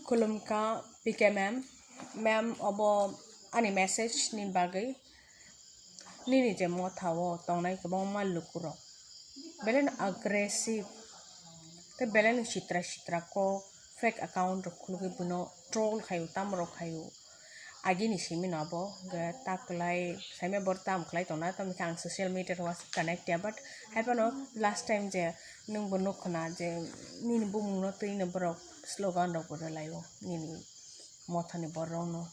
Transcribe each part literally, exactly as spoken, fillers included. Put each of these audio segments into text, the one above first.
Khulumkha P K ma'am. Ma'am, obo ani message ni bagwi. Nini je motha o tongnai kwbangma lukurok belai no aggressive tei belai no sitra sitra kok, fake account rok khulugwi buino troll khaio, tamo rok khaio. Agini simi no abo hwnkhe ta kwlai saimya bor tam kwlai tongna, tamo khe ang social media rok wansuk connect ya, but haiphano last time je nwng bo nuk khna je nini bumung no twi no borok slogan rok bo rwlaio nini mothani borok no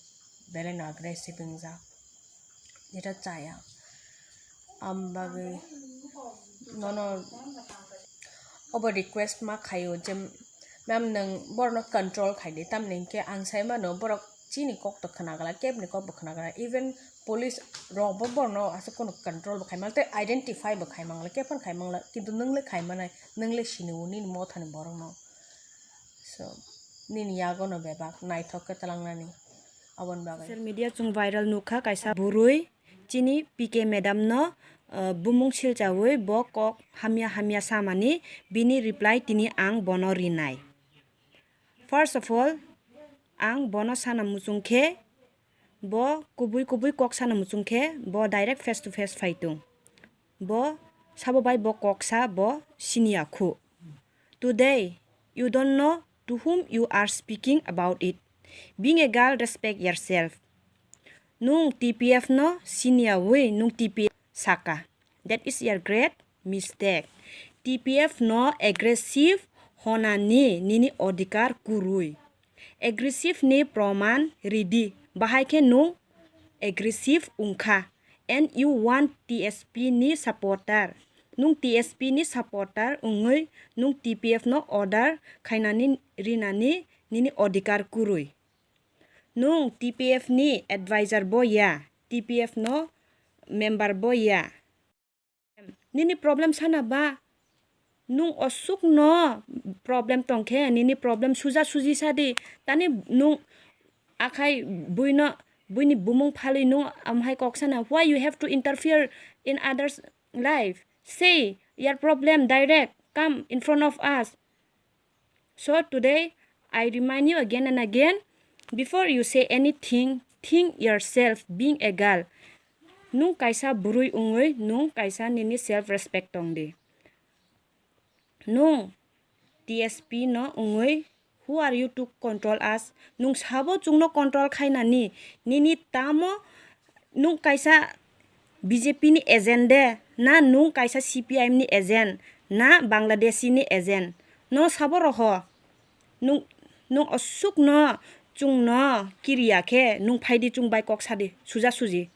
belai no aggressive wngjak, jeta chaya. Am bagwi nono obo request ma khaio je, ma'am, nwng borokno control khai di, tamni hinkhe ang sai mano borok chini kok to khna gala, kebni kok bo khna gala, even police rok bo borokno aswk kheno control bo khai mangla tei identify bo khai mangla, kebo khai mangla, kintu nwng le khai manai, nwng le sini o nini mothani borokno. So, nini yago no bebak naithok khe twlangnani. Aboni bagwi. Social media chung viral nukha, kaisa bwrwi chini P K madam no, uh, bumung silchawi bo kok hamya hamya samani, bini reply tini ang bono rinai. First of all, ang bono sana muchung khe, bo kubui kubui kok sana muchung khe, bo direct face to face phai tung. Bo sabo bai bo kok sa, bo siniya khu. Today, you don't know to whom you are speaking about it. Being a girl, respect yourself. Nwng T P F no siniya wi nwng T P F saka. That is your great mistake. T P F no aggressive honani nini odhikar kwrwi. Aggressive ni proman ridi, bahai khe nwng aggressive wngkha and you want T S P ni supporter. Nwng T S P ni supporter wngwi nwng T P F no order khainani rinani nini odhikar kwrwi. Nwng T P F ni advisor bo ya, T P F no member bo ya. Nini problem sana ba, nwng osuk no problem tongkhe, nini problem suja suji sadi, tani nwng akhai buino, buini bumung phalwi nwng amhai kok sana. Why you have to interfere in others life? Say your problem direct, come in front of us. So today, I remind you again and again, before you say anything, think yourself being a girl. Nwng kaisa bwrwi wngwi nwng kaisa nini self respect tong di. Nwng T S P no wngwi, who are you to control us? Nwng sabo chwngno control khainani, nini tamo nwng kaisa B J P ni agent de, na nwng kaisa C P I M ni agent, na Bangladeshi ni agent? No sabo roho. Nwng, nwng osuk no chwngno kiriya khe nwng phaidi chwng bai kok sadi, suja suji.